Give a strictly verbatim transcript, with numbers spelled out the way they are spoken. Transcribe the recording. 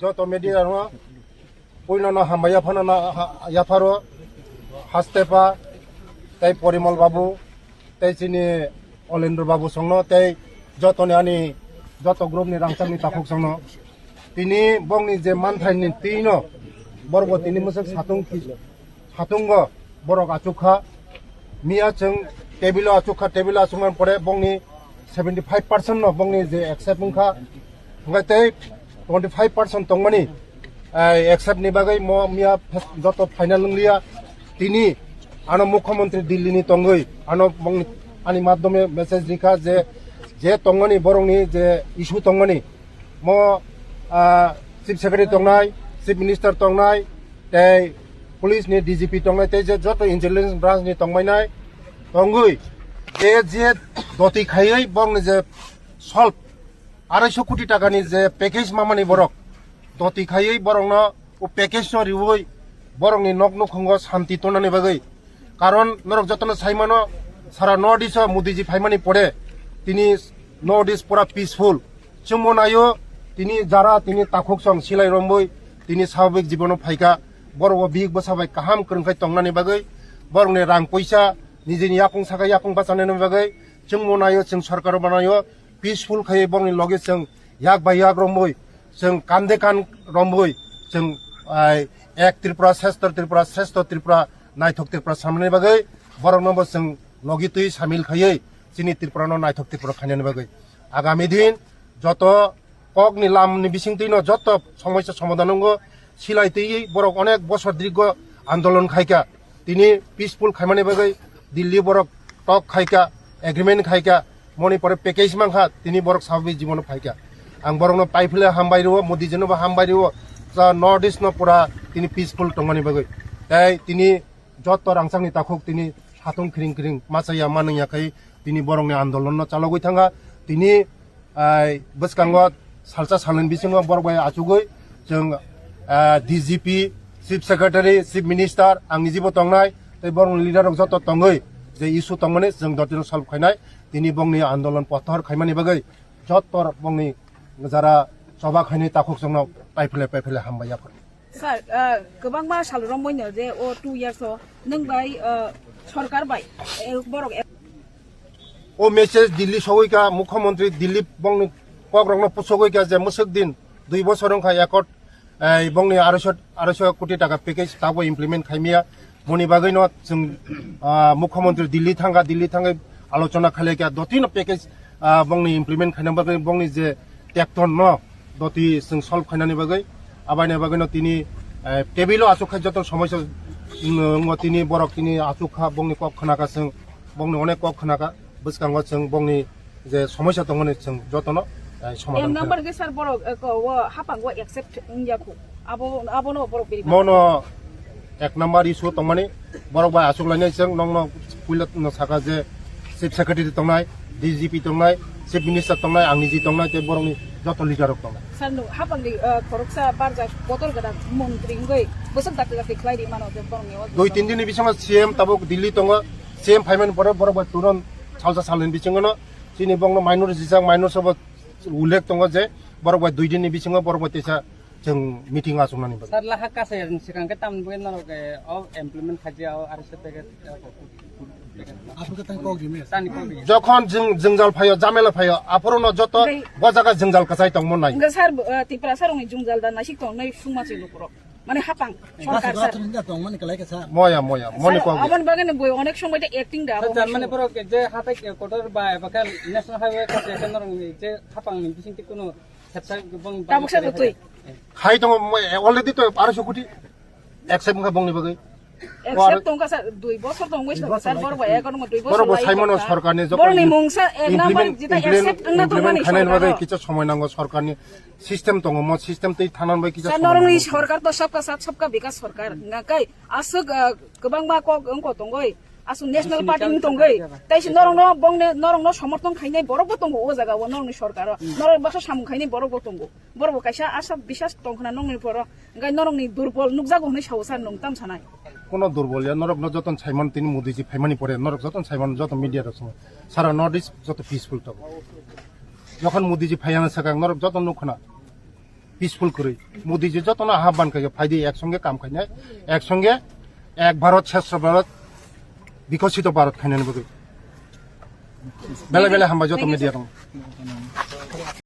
Joto media no puilano hambai yaphano na ha- yapharo, Hastepa, tei Porimol Babu, tei chini Olendro Babu songno, tei jotoni ani joto group ni rangchakni takhuk songno. Tini bongni je manthai ni twi no borok bo tini mwswk satung ki- satungo borok achukha. Miya chwng table o achukha, table o achukmani pore bongni seventy five percent no bongni je accept wngkha. Hwnkhe tei twenty five percent tongmani, eh, accept ni bagwi mo miya fes- joto final wngliya. Tini ano mukhyamantri Delhi ni tongwi ano bongni ani madhyome message rikha je, je tongmani borokni je issue tongmani mo, ah, chief secretary tongnai, chief minister tongnai, tei police ni D G P tongnai, tei je joto intelligence branch ni tongmainai tongwi, tei je doti khaiwi borokni je solve arai so koti taka ni je package mamani borok doti khaiwi borokno o package no riwi borokni nok nukhungo santi tonani bagwi. Karon norok jotono saimano, sara North East o Modi ji phaimani pore tini North East pura peaceful. Chwngmo naio tini jara tini takhuk song silai romwi tini swababik jibono phaikha. Borok o bihik bwsa bai kaham kwrwngkhai tongnani bagwi, borokni rang puisa nijini yakung saka yakung bachanani bagwi chwngmo naio, chwng sorkar o banaio. Peaceful khai borokni loge chwng yak bai yak romwi, chwng kande kan romwi, chwng, ai, ek Tripura, sreshto Tripura, sreshto Tripura, naithok Tripura samani bagwi borokno bo chwng logi twi samil khaiwi chini Tripura no naithok Tripura khainani bagwi. Agami din joto kokni lamni bisingtwi no joto somosya somadhan wngo, silai twi borok onek bosor dirgo andolon khaikha. Tini peaceful khaimani bagwi Delhi borok talk khaikha, agreement khaikha, moni pore package mankha, tini borok swababik jibono phaikha. Ang borokno paiphile hambai rwo, Modi jino bo hambai rwo, sa North East no pura tini peaceful tongmani bagwi. Tei tini joto rangchakni takhuk tini satung khiring khiring machaya manwngya khai tini borokni andolon no chalogwi thangkha. Tini ai, bwskango salsa salni bisingo borok bai achugwi chwng, ah, D G P, Chief Secretary, Chief Minister, ang nijibo tongnai, tei borokni leader rok joto tongwi je issue tongmani chwng dotino solve khainai, tini bongni andolon pothor khaimani bagwi joto bongni jara choba khainai takhuk chwngno paiphile paiphile hambai yaphar. Sir, ah, kwbangma sal romwi no je o two years o nwng bai, ah, sorkar bai, eh, borok ek- O message Delhi sogwi kha, Mukhyamantri Delhi bongni kok rokno pusogwi kha je mwswk din dui bosor wngkha accord, eh, bongni aroiso, aroiso koti taka package tabo implement khaimya. Moni bagwi no chwng, ah, Mukhyamantri Delhi thangkha, Delhi thangwi alochona khailai kha, dotino package, ah, bongni implement khaina bagwi bongni je tekton no doti chwng solve khainani bagwi, abaini bagwino tini, eh, table o achuk khai joto somosya, mm, wngmo tini borok tini achuk kha, bongni kok khna kha chwng, bongni onek kok khna kha, bwskango chwng bongni je somosya tongmani chwng jotono, eh, somadhan khainai. Number khe sir borok, eh, ko, o hapang o accept wngya khu, abo, abono borok beri. Mono ek number issue tongmani, borok bai achuk lainai chwng nokno puila no saka je Chief Secretary tongnai, D G P tongnai, Chief Minister tongnai, ang niji tongnai, tei borokni joto leader rok tongnai. Sir, no, hapangni, uh, khoroksa barjak bodol gwnang montri wngwi bwswk dakti dakti khlai ri mano je borokni o. Dui tin din ni bisingo C M tabuk Delhi tongo, C M phaimani pore borok bai turon salsa salni bisingo no chini bongno minor jijak, minor sobo ullek tongo je borok bai dui din ni bisingo borok bai teisa chwng meeting achuknani bagwi. Sir, laha kasai ni swkang khe tamni bagwi norok, eh, o implement khaijak o R S F package, eh, package. Aswk khe tang kok rimi. Tani kok rimi. Jokhon jwng-, jwngjal phaio, jamela phaio, aphuru no joto bo jaga jwngjal kwchai tongmo nai. Hwnkhe sir, eh, Tripura sir rokni jwngjal da naisik tong nai sungma chwng lukurok. Mane hapang, sorkar sir. Moya, moya, moni kok. Sir, aboni bagwi no boi onek somoi de acting da, sir, abo mane borok je hatai kotor ba eba khe national highway khe norok je hapang ni bising twi kuno Tabuk sa twi. Khai tongo, mo-, already to arso koti accept wngkha bongni bagwi. Accept tongkha sa, dui bosor tong wis tongkha sa, borok bai ekor mo dui bosor. Borok bo lai saimano tongkha. Sorkarni jokhon borokni mungsa ek number implement, jeta implement, accept wngna implement tongmani khainani sorkar bagwi no. Kisa somoi nango sorkarni system tongo, mo system tei thanani bagwi kisa somoi nango. Sir, norokni sorkar to sabka sath sabka bikas sorkar. Ngakai aswk, ah, kwbangma kok wngko tongoi. Aswk national party wng tongwi, tei se norokno bongni, norokno somorthon khainai borok bo tongo o jaga o, norokni sorkar o. Norok baksa samung khainai borok bo tongo. Borok bo kaisa asha bisas tong khna nokni poro, hwnkhe norokni durbol nukjago hwnwi sao sir, nwng tam sanai? Kono durbol ya, norokno jotono saimano tini Modi ji phaimani pore, norok jotono saimano joto media rok swngo. Sara North East joto peaceful tongo. Jokhon Modi ji phaiyana sakha, norok joto nuk khna. Peaceful kwrwi. Modi ji jotono ahban khayo, phaidi ek songe kam khainai, ek songe ek Bharat, Shreshtha Bharat, Bikosito Bharat khainani bagwi. Belai belai hambai joto media rok.